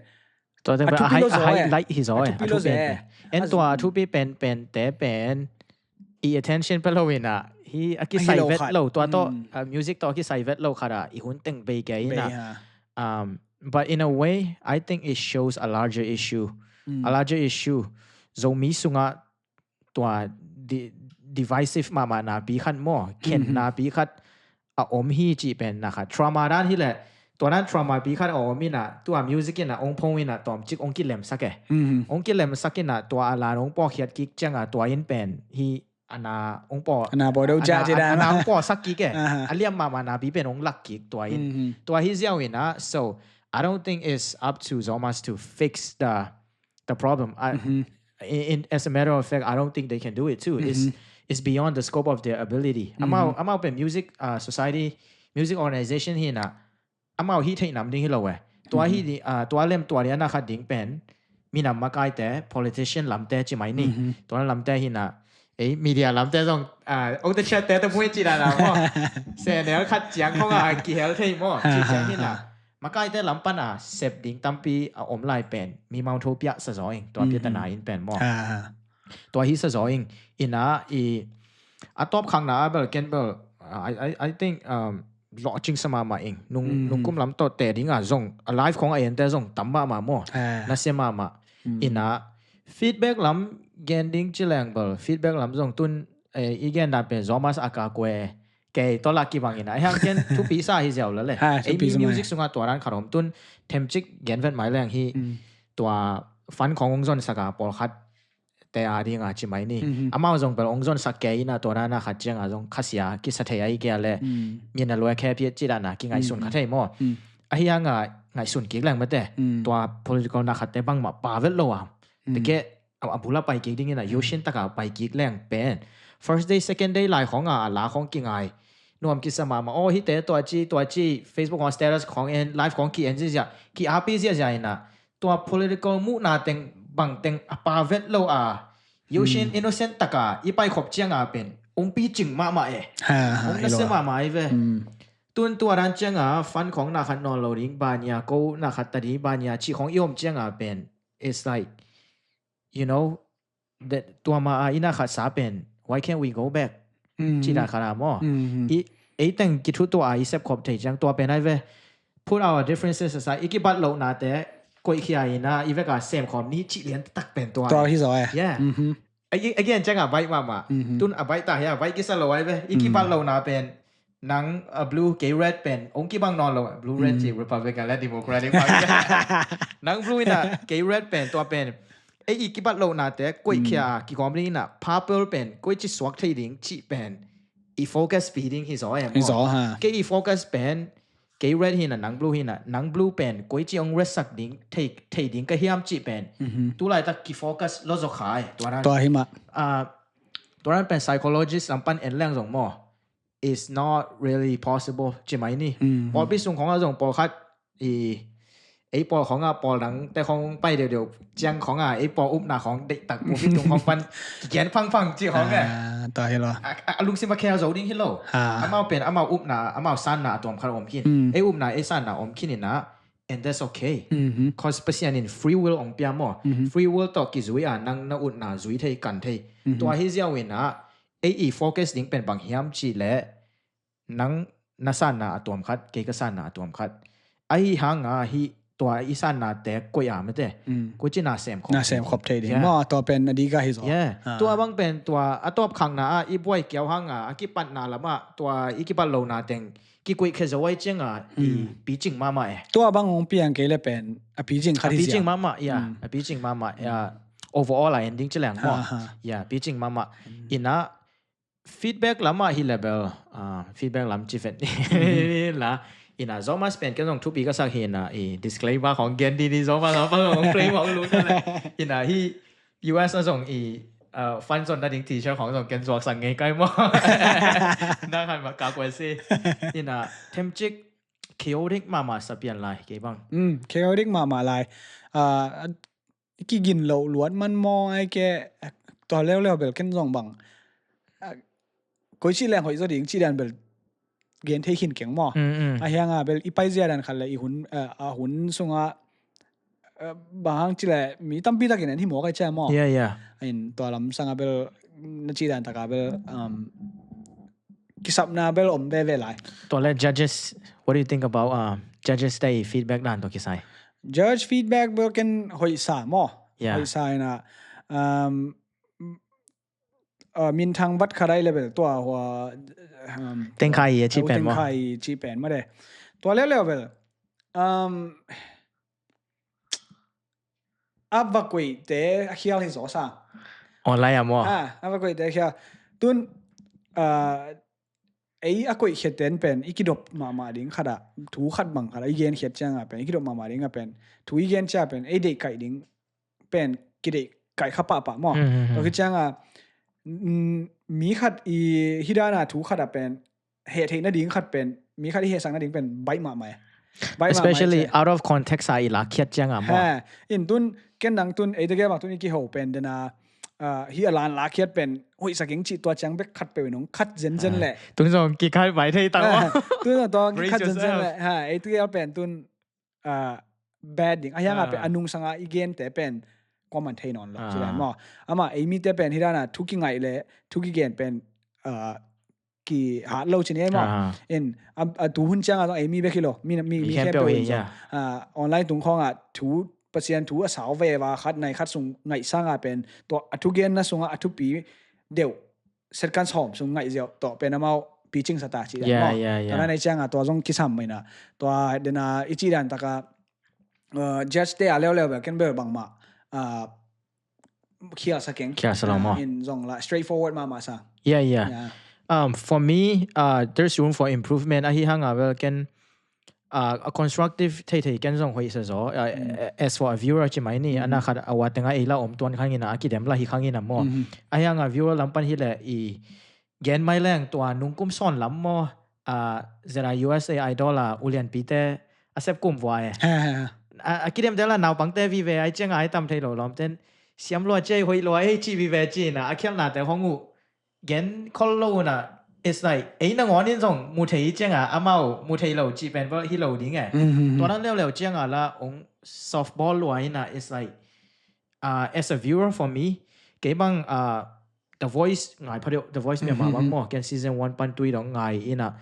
tua te a thupi lo zaw, a highlight hi zaw, a thupi lo zaw. En tua a thupi pen pen te pen i attention pe lo ina hi a kisai vet lo tua tawh, ah, music tawh a kisai vet lo khat a i hun teng bei kei ina. Um, but in a way, I think it shows a larger issue. A larger issue. Zomi sungah tua di-, divisive mahmah napi khat maw, khen napi khat a om hi cih pen na khat. Trauma dan hi leh, tua dan trauma pi khat a om ina, tua music ina ong phong ina tawmcik ong kilemsak e. Ong kilemsak ina tua a lan ong pawkhiat kik cianga tua in pen hi ana ong paw, ana paw deuh ciah ci dan, ana ong pawsak kik e. A liam mahmah napi pen ong lak kik tua in. Tua hi ziau ina, so I don't think it's up to Zomas to fix the the problem. I, in, in, as a matter of fact, I don't think they can do it too. It's, it's beyond the scope of their ability. Amau, amau pen music, uh, society, music organization hi na, amau hi thei nam ding hi lo e. Tua hi di, uh, tua lem tua liana khat ding pen minam makaite, politician lamte ci mai ni. Tua lamte hi na, ei, media lamte zong, uh, ong te chat te te mui ci na na mo. Se ne khat ciang khong a kihel thei mo. Ci ciang hi na. Makaite lam pan a sep ding tampi a om lai pen mi mau tho piah sa zaw ing, tua piah tana in pen maw. Tua hi sa zaw ing, ina i a tawp khangna a bel ken bel, I, I, I think, um, lawhcing sa mahmah ing. Nung, nung kum lam tawh te ding a zong, a live khong a ente zong tam mahmah maw. Na sia mahmah. Ina feedback lam gen ding ci leng bel, feedback lam zong tun, eh, i gen dan pen Zomas a ka kue kei tawh lak kibang ina. Hiang ken thupi sa hi ziau la le. Ei mi music sunga tua dan khat om tun themcik gen vet mai leng hi. Tua fan khong ong zon saka pawlkhat te a dinga ci mai ni. Amau zong bel ong zon sak kei ina tua dana khat cianga zong khasia kisa thei a i kia le. Min a lua khe piat ci dana ki ngaihsun kha thei maw. A hianga ngaihsun kik leng mate. Tua political na khat te bangmah pa vet lo a. Te ke a, a bula pai kik dingin a, yusin taka pai kik leng pen. First day, second day lai khong a, a la khong kingai. Nuam kisa mahmah, oh, hite tua ci, tua ci, Facebook khong status khong en, live khong ki en zia zia, ki api zia zia ina. Tua political muhna teng, bang teng, a pa vet lo a. Yusin innocent taka, i pai khop cianga pen. Ong pi cing mahmah e. Ong na se mahmah i ve. Tun tua dan cianga, fan khong na khat nawn lo ding, bania ko na khat ta ding, bania ci khong i om cianga pen. It's like, you know, that tua ma a ina khat sa pen, why can't we go back? Ci dan khat a maw. I, ei teng kithu tua a i sep khop thei ciang tua pen ai ve. Put our differences aside. I kibat lo na te, koih khia ina, i veka sem khom ni ci lian tak pen tua. Tua hi zaw e. Yeah. Again, ciang a baih mahmah. Tun a baih ta hia, baih kisa lo ai ve. I kibat lo na pen. Nang a blue kei red pen, ong kibang nawn lo, blue red ci Republican le Democratic Party. Nang blue ina kei red pen, tua pen. Ei i kibat lo na te, koih khia, kigawm ding ina, purple pen, koici suak thei ding, ci pen. I focus pi ding hi zaw em. Hi zaw ha. Kei i focus pen, kei red hi na, nang blue hi na, nang blue pen, koici ong red sak ding, thei, thei ding ka hiam ci pen. Tu laitak ki focus lo zaw khai, tua dan. Tua hi ma. Tua dan pen psychologist lam pan en leng zong maw. Is not really possible ci mai ni. Pawlpi sung khong a zong pawlkhat i ei pawl khong a pawl dang te khong pai deuhdeuh ciang khong a ei pawl upna khong deihtak pawlpi tung khong pan kigen phangphang ci khong e. A lungsim a khel zo ding hi lo. Amau pen amau upna amau sanna a tuam khat om khin. Ei upna ei sanna om khin ina. And that's okay. Cause Pasian in free will ong pia maw. Free will tawh kizui a nang na utna zui thei kan thei. Tua hi ziau ina ei i focus ding pen bang hiam ci le nang na sanna a tuam khat, kei ka sanna a tuam khat. Ahi hanga hi tua i sannate koih a mate. Mm. Koici na sem khop. Na sem khop thei ding. Yeah. Maw, tua pen a dik a hi zaw. Yeah. Ah. Tua bang pen tua a tawp khakna a i buai kiau hanga a kipatna lama tua i kipat lona teng kikoih khe zo ai cianga i picing mama e. Tua bang hong piang kei le pen a picing khat A hi picing zia. Mama, yeah. A picing mama, yeah. Overall a ending ci leng maw. Ha, ha. Yeah, picing mama. Ina feedback lama hi level, ah, feedback lam ci vet la. Ina Zomas pen ken zong thupi ka sak hi ina i disclaimer khong gen di di Zomas a pa zong frame khong lu ta le. Ina hi U S na zong i, ah, fan zon na ding t-shirt khong zong ken zuak sang ngei kai maw. Na khan ma ka kwe si. Ina themcik chaotic mama sa pian lai kei bang. Mm, chaotic mama lai. Ah, kigin lo luat man maw ai ke tua leuleu bel ken zong bang. Ah, koici leng hoih zaw ding ci dan bel gen thei khin keng maw. Mm, mm. A hianga bel i pai zia dan khat le i hun, ah, a hun sunga, ah, bang hang ci le mi tampi takin an hi maw kai cia maw. Yeah, yeah. In tua lam sanga bel na ci dan taka bel, um, kisapna bel om veve lai. Tua le judges, what do you think about, uh, judges te feedback dan to kisai? Judge feedback bel ken hoih sa maw. Yeah. Hoih sa ina, um, uh, minthang vat kha dai level tua hua, um, Teng khai ye ci pen teng maw. Khai ci pen ma de. Tua leuleu bel, um, a va koih te a khial hi zaw sa. Online a maw. Ah, a va koih te a khial. Tun, ah, ei a koih khiat ten pen i kidop mahmah ding khat a, thu khat bang khat a i gen khiat cianga pen i kidop mahmah ding a pen thu i gen cia pen ei deih kaih ding pen kideih kaih kha pahpah maw. Mm, mm, mm. Tua khit cianga, mm, mi khat i hidana thu khat a pen heh theih nading khat pen mi khat i hehsak nading pen baih mahmah e. Baih mahmah e Especially cia. Out of context a i la khiat cianga maw. Ha, in tun ken nang tun ei te ge bang tun i kiho pen dena, ah, hi a lan la khiat pen hoih sa keng ci tua ciang bek khat peuh in hong khat zenzen le. Tung zong kikhai bai thei tang maw. Ah, tun tua Brace khat zenzen yourself. Le. Ha, ei te ge pen tun, ah, bad ding. A hianga pen Ah. a nung sanga i gen te pen kuaman thei nawn lo. Ci dan Ah. maw. Ama ei mi te pen hidana thu kingaih le thu kigen pen, ah, ki hat lo ci ni maw. Ah. In a, a tu hun cianga zong ei mi bek hi lo. Mi, mi, Mi mi khempeuh khempeuh hi, in zong. Yeah. Ah, online tung khonga thu Pasian thu a sau veva khat nai khat sung ngaih sanga pen tua a thugenna sunga a thupi deuh second sawm sung ngaih ziau tawh pen amau picing sa ta ci dan Yeah, maw. Yeah, yeah. Tua na nei cianga tua zong kisam mai na. Tua dena i ci dan taka, uh, judge te a leuleu bel ken bel bangmah, uh, khial sa keng. Khial sa lo maw. Uh, in zong la straightforward mahmah sa. Yeah, yeah. Yeah. Um, for me, uh, there's room for improvement. Ahi hanga vel ken, uh, a constructive thei thei ken zong hoih sa zaw. Uh, as for a viewer ci mai ni, ana khat a wa tenga ei la om tuan khangina, a kidem la hi khangina maw. Ahi hanga viewer lam pan hi le i gen mai leng tua nungkum sawn lam maw. Uh, zera U S A Idol a ulian pite a sep kum vua e. A, a kidem te la naupang te vive ai cianga ai tam thei lo lom ten siam lua ci ai hoih lua ei ci vive ci na a khialna te hong uh gen khol lo na. It's like ei nangawn in zong mu thei cianga amau mu thei lo ci pen vel hi lo ding e. Tua nan leuleu cianga la ong softball lua ina. It's like, uh, as a viewer for me, kei bang, uh, The Voice ngai pha deuh, The Voice Myanmar bang maw, ken season one pan tui dong ngai ina.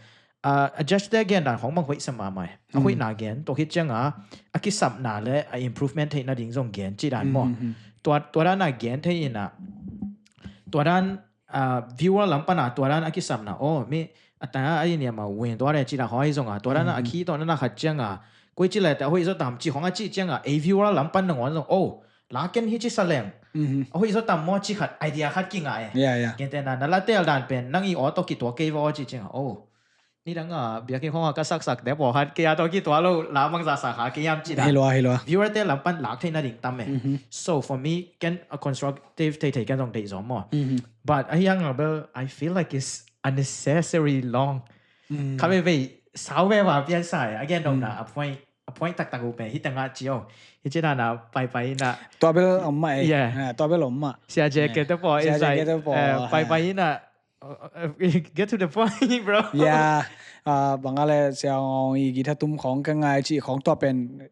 Uh, a judge te gen dan hong bang hoih sa mahmah e. A hoih na gen, tua khit cianga a kisapna le a improvement theihna ding zong gen ci dan maw. Tua, tua dan a gen thei ina. Tua dan, uh, viewer lam pana tua dan a kisapna. Oh, mi a ta a i niam a wen tua le ci dan hoi zonga. Tua dan a khi tua dan a khat cianga. Koi ci le te a hoih zo tam ci hong a ci cianga. Ei viewer lam pan nangawn zong. Oh, la ken hi ci sa leng. A hoih zo tam maw ci khat idea khat kinga e. Yeah, yeah. Ken te na, na la tel dan pen, nang i aw to ki tua kei vaw ci cianga. Oh. Ni dang a, biakin khong a ka saksak te pawh khat kei a tawh kituak lo, la bangza sa kha kei hiam cih dah. Hi lua, hi lua. Viewer te lam pan lak theihna ding tam e. Mhm. So for me, ken a constructive thei thei ken zong deih zaw maw. Mhm. But a hiang a bel, I feel like it's unnecessary long. Mm. Kha vei vei, sau vei va pian sa e. Again, dong na, a point, a point taktak uh pen, hi tengah ci o. Hi ci na na, pai pai na. Tua bel om mah e. Yeah. Ah, tua bel om mah. Sia je ke te pawh, Sia it's je ke like, te pawh, uh, pai ha. pai na, uh, uh, get to the point, bro. Ya, ah, bang a le Sia Ngong i guitar tum khong ka ngai ci khong tua pen,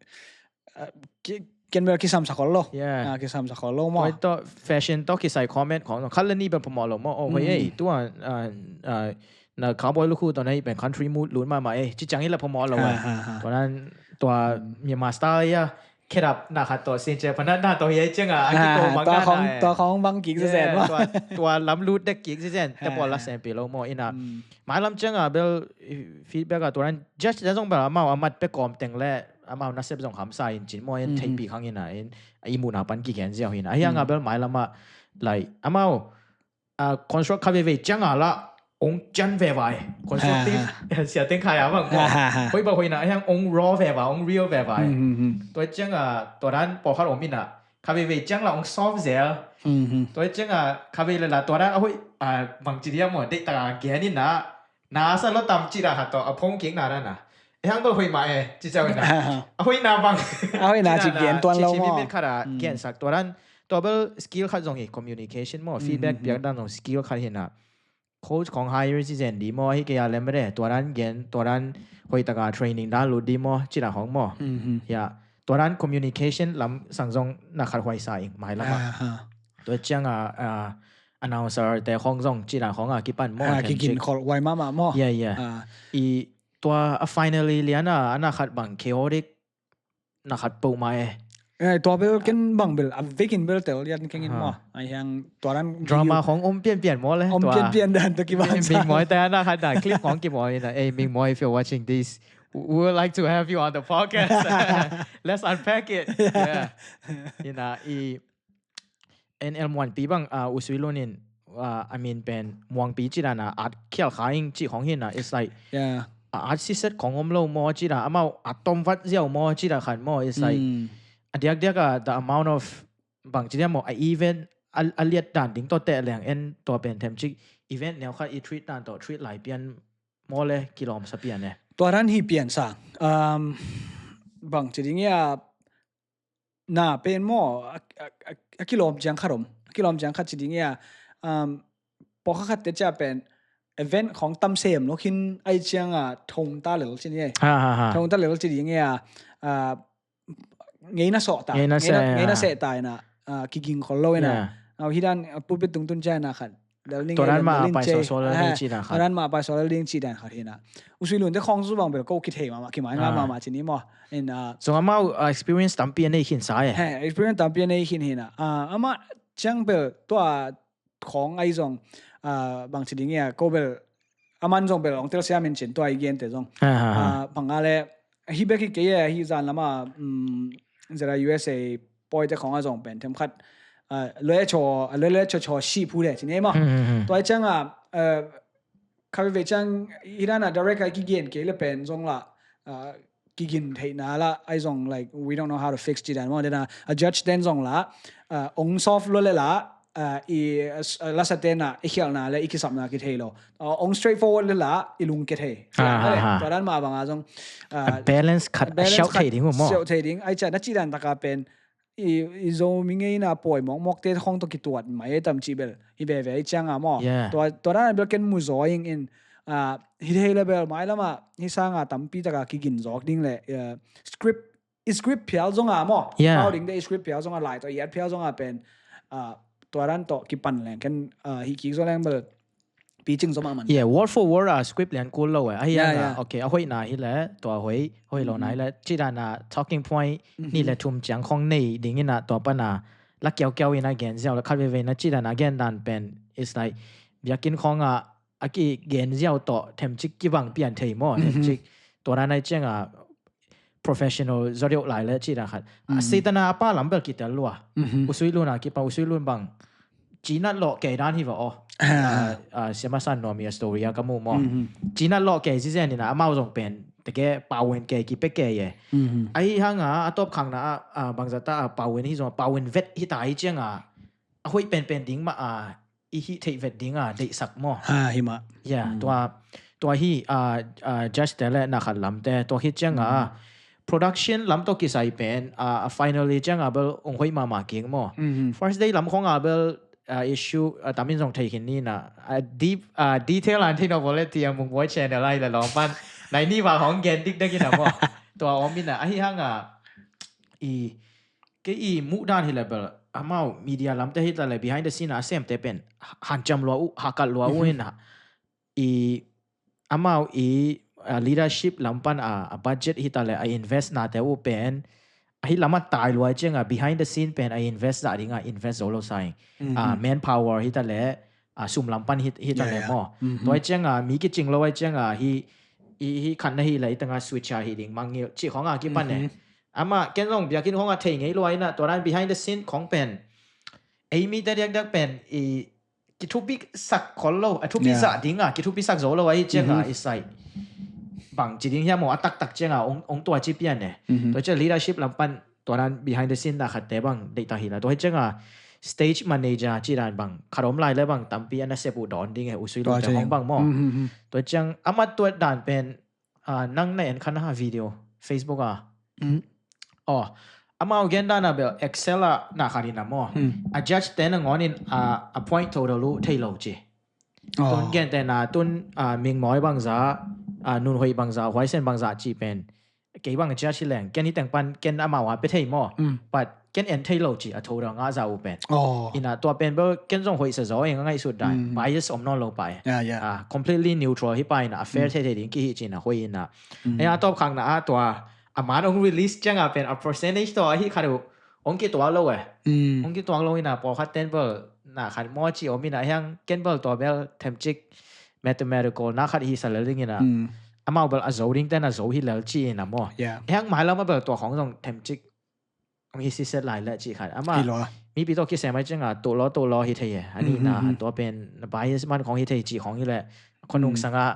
ah, ki-, ken bel kisam sa khol lo. Yeah. Ah, kisam sa khol lo maw. Tua to fashion to kisai comment khong, khat le ni bel phamawh lo maw. Oh, hoi, Mm. eh, tua, uh, uh, na cowboy lukhu tawh na hih pen country mood lut mahmah ei, ci ciang hi la phamawh lo a. Tua nan tua Myanmar style a khet up na khat tawh sin ciang pha na na tawh hi ei ciang a a kiko bang na na ei. Tua khong bang kik sesen maw. Tua lam lut dek kik sesen te pawl la sem pi lo maw ina. Mailam ciang a bel feedback a tua nan judge te zong bel amau a mat pe kawm teng le amau nasep zong hamsa in cin maw in theipi khang ina in i muhna pan kigen ziau hi ina. Ahi hang a bel mailam a lai amau a construct kha veivei ciang a la ong cian veva e. Constructive sia teng khai a bang maw. Hoi bang hoina ahi hang ong raw veva, ong real veva e. Tua ciang a tua dan pawlkhat om ina kha veivei ciang la ong soft zel. Tua ciang a kha vei le la tua dan a hoi a bang ci dia maw deih taka gen ina na sa lo tam ci da khat tawh a phone kik na dan a. E hang bel hoi mah e ci ciau ina. A hoi na bang a hoi na ci gen tuan lo maw. Ci ci mi mit khat a gen sak tua dan tua bel skill khat zong hi communication maw feedback piak dan zong skill khat hi na. Coach khong hire ci zen di maw hi kei a lem re tua dan gen tua dan hoi taka training dan lut di maw ci da khong maw. Ya tua dan communication lam sang zong na khat huai sa ing mailam a. Tua ciang a announcer te khong zong ci da khong a kipan maw. Kigin khol huai mahmah maw. Ya ya. I tua a finally lian a ana khat bang chaotic na khat poh mai e. Tua bel ken bang bel a vekin bel tel lian kengin maw. Ai hiang tua dan drama khong om pianpian maw le om pianpian dan to kibang ming moi te ana khat dan clip khong kimaw ina ei ming moi if you're watching this we would like to have you on the podcast. Let's unpack it. Yeah. Ina i en el muanpi bang a usui lunin a min pen muangpi ci dana at khial kha ing ci khong hina it's like a at siset khong om lo maw ci da amau a tom vat ziau maw ci da khan maw it's like a diakdiak a the amount of bang ci dia maw a event a liat dan ding tawh teh leng en tua pen them cik event neu khat i treat dan tawh treat lai pian maw le kilawm sa pian e. Tua dan hi pian sang bang ci ding ia na pen maw a kilawm ciang khat om a kilawm ciang khat ci ding ia pawkha khat te cia pen event khong tam sem lo khin ai ciang a thong ta lel ci ni e. Thong ta lel ci ding ia ngeina sawh ta ngeina seh ta ina kiging khol lo ina. Au hi dan pulpit tungtun cia ina khat Tua dan mah a pai sawlsawlal ding cih dan khat. Tua dan mah a pai sawlsawlal ding cih dan khat hi na. Usui Lun te khawng zu bang bel ko kithei mahmah kimai ngah mahmah cih ni maw. Zong amau experience tampi a nei khin sa e. Experience tampi a nei khin hi na. Amah ciang bel tua khawng ai zong bang ci ding ia ko bel aman zong bel ong telsiam in cin tua i gente zong. Bang a le hi bek hi kei e hi zan lama zera U S A pawite khawng a zong pen them khat loi a chaw loi loi a chaw chaw si phu le cin ei maw. Tua i ciang a kha veve ciang hi dan a direct a kigen kei le pen zong la kigin theihna la ai zong like we don't know how to fix ci dan maw. Dena a judge ten zong la ong soft lo le la i lasa tena i khialhna le i kisapna kithei lo. Ong straightforward le la i lung kithei. Tua dan mah banga zong balance khat a siauh thei ding uh maw. Siauh thei ding ai cian a ci dan taka pen i Zomi ngeina pawi mawkmawkte khawng tawh kituat mai tam cih bel hi veve i cianga maw. Tua dan bel ken mu zaw ing in hi thei le bel mai lama hi sanga tampi taka kigin zawk ding le script i script phial zonga maw. Pau ding de i script phial zonga lai tawh i at phial zonga pen tua dan tawh kipan leng ken hi kik zaw leng bel picing zaw mahmah. Yeah, word for word a script lian kul lo e. Ahi anga okay a hoihna hi le tua hoi hoi lo na hi le ci dana talking point ni le thum ciang khong nei ding ina tua pana la kiaukiau ina gen ziau le khat veve na ci dana gen dan pen is like biakin khonga a kigen ziau tawh themcik kibang pian thei maw themcik tua dan ai cianga professional zaw deuh lai le ci dan khat. Seitana a pa lam bel kitel lua. Usui Lun a kipa Usui Lun bang cinat lawh kei dan hi va aw. Siama San Nuam i a story a ka mu maw. Cinat lawh kei zizen ina amau zong pen teke pau en kei kipe kei e. Ahi hanga a tawp khangna a bangzata a pau en hi zong pau en vet hita hi cianga a hoih penpen ding mah a i hih theih vet dinga deihsak maw. Ha hi mah. Ya tua tua hi judge te le na khat lamte tua hi cianga production lam tawh kisai pen a finally cianga bel ong hoih mahmah king maw. First day lam khonga bel issue tamin zong thei khin ni na deep detail an thei no volunteer mung boy channel ai la lawng pan nai ni va hong gen dik dik ina maw. Tua om ina ahi hanga i kei i muh dan hi le bel amau media lamte hi ta le behind the scene a semte pen hanciam lua uh hakat lua uh ina i amau i, ah, leadership lam pan a, a budget hi ta le a invest nate uh pen ahi lam a tai lua ciang a behind the scene pen a invest zah ding a invest zo lo sa ing. Ah, manpower hi ta le, ah, sum lam pan hi, hi ta le maw. Tua ciang a mi kicing lo a ciang a hi, hi, hi khan na hi le i tang a switch a hi ding mangngilh cih khong a kipan e. Amah ken zong biakinn khong a thei ngei lua in a tua dan behind the scene khong pen ei mite diakdiak pen i kithupi sak khol lo, a thupi zah ding a kithupi sak zo lo ahi ciang a i sai bang ci ding hiam maw, a taktak ciang a ong, ong tua ci pian e. Tua ciang leadership lam pan tua dan behind the scene na khatte bang deihtak hi la. Tua hi ciang a stage manager ci dan bang khat om lai le bang tampi a na sep uh dawn ding e, usui lo te hong bang maw. Tua ciang a mat tuat dan pen, ah, nang na en khan a video Facebook a. Aw, amau gen dan a bel Excel a na khat in a maw. A judge te na ngon in, ah, a point total uh thei lo ci. Tun gen te na tun, ah, Mingmawi bangza, ah, Nunhoih bangza, Huaisen bangza ci pen kei bang judge hi leng ken hi teng pan ken amau a pe thei maw. But ken en thei lo ci a total nga za uh pen. Ina tua pen bel ken zong hoih sa zaw eng a ngaihsut dan. Bias om nawn lo pa e. Ah, completely neutral hi pa ina a fair thei thei ding kihi ci ina hoih ina. Ei a tawp khang na a tua a man ong release ciang a pen a percentage tua hi khat uh ong kituak lo e. Ong kituak lo ina pawlkhat ten bel na khan maw ci om ina hiang ken bel tua bel themcik mathematical na khat hi sa lel ding ina. Amau bel a zo ding ten a zo hi lel ci ina maw. Hiang mailam a bel tua khong zong themcik ong hi siset lai le ci khat. Amah mipi tawh kisem ai ciang a tuh law tuh law hi thei e. Ani na tua pen na bias man khong hi thei ci khong hi le khonung sang a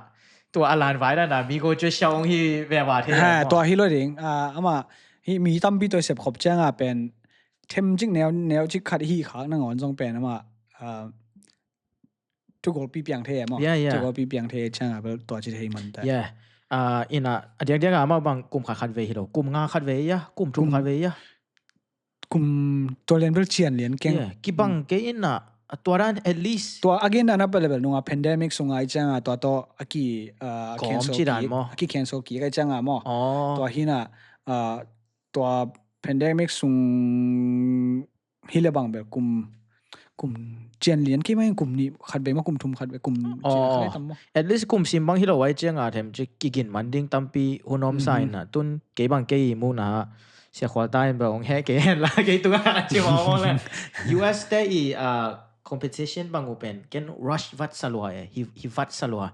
tua a lan vai na na mi go cu siau ong hi ve va thei e maw. Tua hi lo ding. Ah, amah hi mi tampi tua sep khop ciang a pen themcik neu, neu cik khat hi khak na ngon zong pen amah, ah, thugolpi piang thei e maw. Thugolpi piang thei ciang a bel tua ci thei man ta. Ah, ina a diakdiak a amau bang kum khat khat ve hi lo, kum nga khat ve ia, kum thum khat ve ia. Kum tua lian bel cian lian keng. Kibang kei ina a tua dan at least. Tua a gen dan a bel bel nunga pandemic sunga i ciang a tua tawh a ki, ah, cancel ci dan maw. A ki cancel ki kai ciang a maw. Tua hi na, ah, tua pandemic sung hi le bang bel kum, kum cian lian kei mai kum nih khat ve maw kum thum khat ve kum cian khat tam maw. At least kum sim bang hi lo ai ciang a themcik kigin man ding tampi hun om sa ina tun kei bang kei i mu na sia khual ta in bel ong he kei hen la kei tu a ci maw maw le. U S te i, ah, competition bang uh pen ken rush vat sa lua e, hi, hi vat sa lua.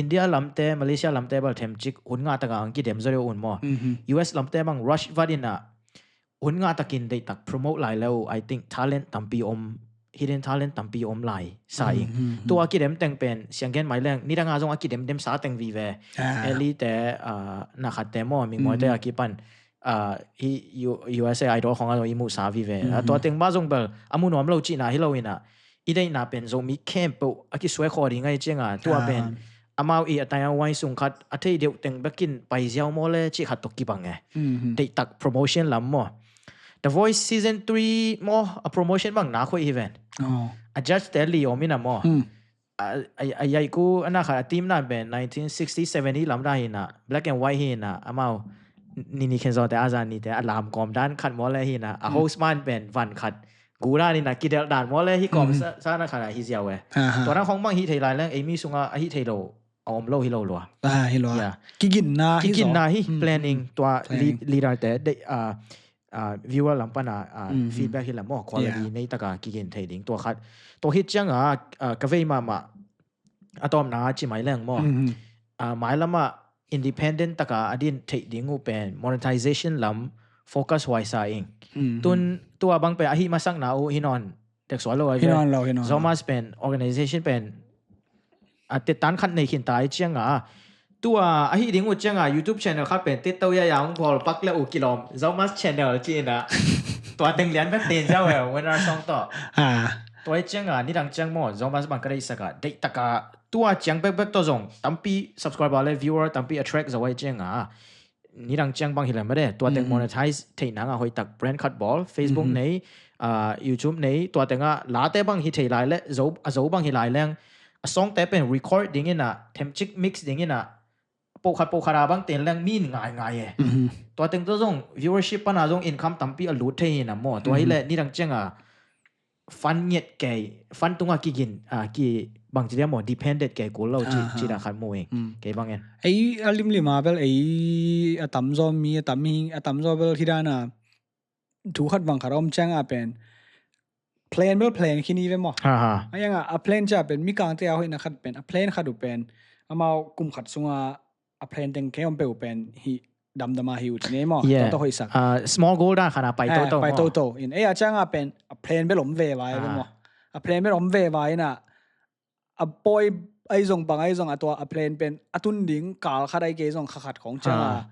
India lamte, Malaysia lamte bel themcik hun nga taka ang kidem zo deuh un maw. U S lamte bang rush vat ina hun nga takin deihtak promote lai leu, I think talent tampi om, hidden talent tampi om lai sa ing. Tua kidem teng pen siang gen mai leng nidang a zong a kidem dem sa teng vive. Eli te, ah, na khat te maw, Mingmawi te a kipan, ah, hi U-, U S A Idol khong a zong i muh sa vive. Ah, tua teng ba zong bel a mu nuam lo cihna hi lo ina i deihna pen Zomi khempeuh a kisuai khaw ding ai ciang a tua pen amau i a tai a wai sung khat a thei deuh teng bekin pai ziau maw le cih khat tawh kibang e. Deihtak promotion lam maw. The Voice Season three maw a promotion bang na khoih hi ven. A judge te li om ina maw. A, a, a yaiku ana khat a team na pen nineteen sixty seven hi lam da hi na, black and white hi na, amau ni ni khen zaw te a zan ni te a lam kawm dan khat maw le hi na, a host man pen van khat gu dan hi na, kidelh dan maw le hi kawm sa, sa na khat a hi ziau e. Tua na khong bang hi thei lai leng ei mi sunga a hi thei lo a om lo hi lo lua. Kiginna hi, kiginna hi planning tua leader te de, ah, ah, viewer lam pana, ah, feedback hi la maw, quality nei taka kigin thei ding tua khat. Tua hi ciang a, ah, ka vei mahmah a tawpna ci mai leng maw. Ah, mai lama independent taka a din theih ding uh pen monetization lam focus huai sa ing. Tun tua bang pen ahi masakna uh hi nawn tek sual lo a hi nawn lo, hi nawn lo. Zomas pen organization pen a tetan khat nei khin ta i ciang a. Tua ahi ding uh ciang a YouTube channel khat pen teto ya ya hong bawl pak le uh kilawm. Zomas channel ci ina. Tua teng lian bek ten zau e, winner song tawh. Tua i ciang a nidang ciang maw, Zomas bang ka deihsak a, deih taka tua ciang bekbek tawh zong tampi subscriber le viewer tampi attract zo a i ciang a. Nidang ciang bang hi lem a de, tua teng monetize theih nang a hoih tak brand khat bawl, Facebook nei, ah, YouTube nei, tua teng a late bang hi thei lai le, zo, a zo bang hi lai leng, a songte pen record ding ina, themcik mix ding ina, pawh khat pawh khat a bang ten leng min ngai ngai e. Tua teng tawh zong viewership pana zong income tampi a lut thei ina maw, tua hi le nidang ciang a, fund ngiat kei, fund tungah kigin, ah, ki bangci dia maw, dependent kei kul lo ci, ah, ci dah khat mu ing. Mm. Kei bang en. Ei a limlim a bel ei a tamzaw mi a tam hi, a tamzaw bel hi dan a thu khat bang khat a om ciang a pen plan bel plan khin hi ve maw. Ha ha. A yang a, a plan cia pen mi kangte a hoihna khat pen, a plan khat uh pen amau kum khat sunga a plan teng kei om peuh pen hi damdam a hi uh ci nei maw. Yeah. Tua hoihsak. Ah, small goal dan khat a pai toto. Pai toto. In ei a ciang a pen a plan bel om ve vai ve maw. A plan bel om ve vai in a a pawi ai zong bang ai zong a tua a plan pen a tun ding kal khat ai kei zong kha khat khong ciang a.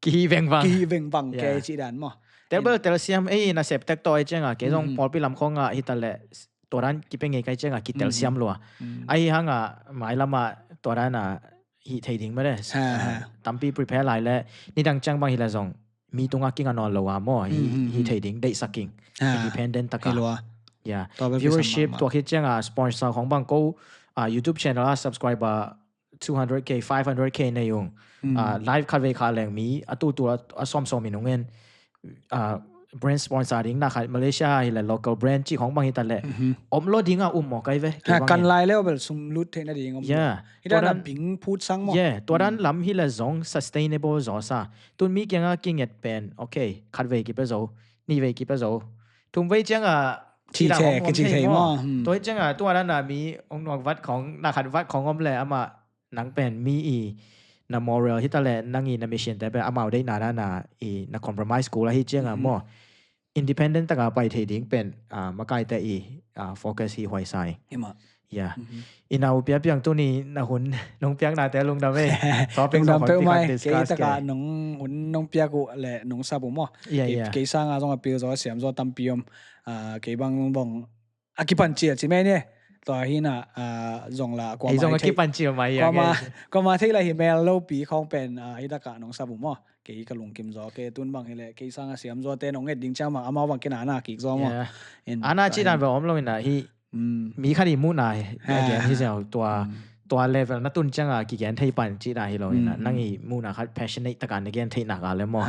Kihi vengvang. Kihi vengvang kei ci dan maw. Tel bel tel siam ei na sep tek tawi ciang a kei zong pawlpi lam khong a hi ta leh tua dan kipia ngei kai ciang a kitel siam lua. Ahi hang a mailam a tua dan a hih thei ding mah le. Tampi prepare lai le nidang ciang bang hi le zong mi tungah kinga nawn lo a maw, hih thei ding, deihsak ing. Independent taka. Yeah. Viewership tua khit ciang a sponsor khong bang ko, ah, YouTube channel a subscriber two hundred K, five hundred K nei ung. Ah, live khat vei kha leng mi a tutu a, a sawmsawm in ung en. Ah, brand sponsor ding na khat Malaysia hi le local brand ci khong bang hi ta le. Om lo ding a um maw kai ve. Kan lai le bel sum lut theihna ding om. Yeah. Hi dan a bing phut sang maw. Yeah. Tua dan lam hi le zong sustainable zaw sa. Tun mi kiangah kinget pen, okay, khat vei kipia zo, nih vei kipia zo. Thum vei ciangah thithek kici thei maw. Tua hi ciangah tua dan a mi ong nuak vat khong, na khat vat khong om le amah nang pen mi i na moral hi ta le nang i na mission te pen amau deihna dan a i na compromise kul ahi ciangah maw. Independent taka pai thei ding pen, ah, makaite i, ah, focus hi huai sa ing. Hi mah. Yeah. I na u piapiang tuni na hun nong piaknate lungdam ei. Lungdam peuh mai. Kei taka nong hun nong piak uh le nong sap uh maw. Yeah, yeah. Kei sanga zong a pil zaw a siam zaw tampi om. Ah, kei bang bang a kipancia ci mai ni. Tua hi na, ah, zong la kua ma thei. Zong a kipancia mai ya. Kua ma thei la hi mel lo pi khong pen, ah, hi taka nong sap uh maw. Kei ka lungkim zaw, kei tun bang hi le, kei sanga siam zaw te nong et ding ciang bang, amau bang kina na kik zaw maw. Ana ci dan bang om lo ina hi, mi khat i muhna hi, again, hi ziau tua, tua level na tun cianga kigen thei pan ci dan hi lo ina, nang i muhna khat passionate taka na gen thei nak a le maw.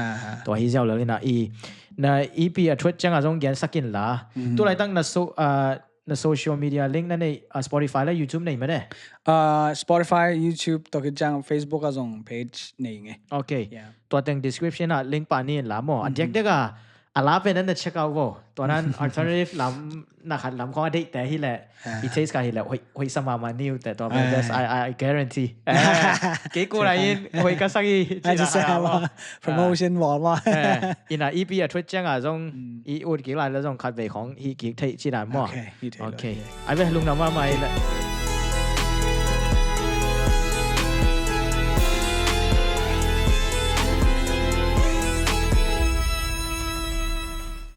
Tua hi ziau lo ina i, na E P a thuat cianga zong gen sakin la. Tu laitak na so, ah, na social media link na nei, ah, Spotify le YouTube nei mene? Ah, Spotify, YouTube, tua khit ciang Facebook a zong page nei nge. Okay. Yeah. Tua teng description a link pa ni in la maw. A diakdiak a, a la pen na check out vo. Tua dan alternative lam, na khat lam khong a deihte hi le. I taste ka hi le, hoi, hoi sama ma niu te tua pen best, I, I guarantee. Kei ku na in, hoi ka sang i, ci na. Promotion wall ma. Ina E P a thuat cianga zong, i ut kik lai le zong khat vei khong, hi kik thei ci dan maw. Okay. Ai ve lungdam mahmah ei le.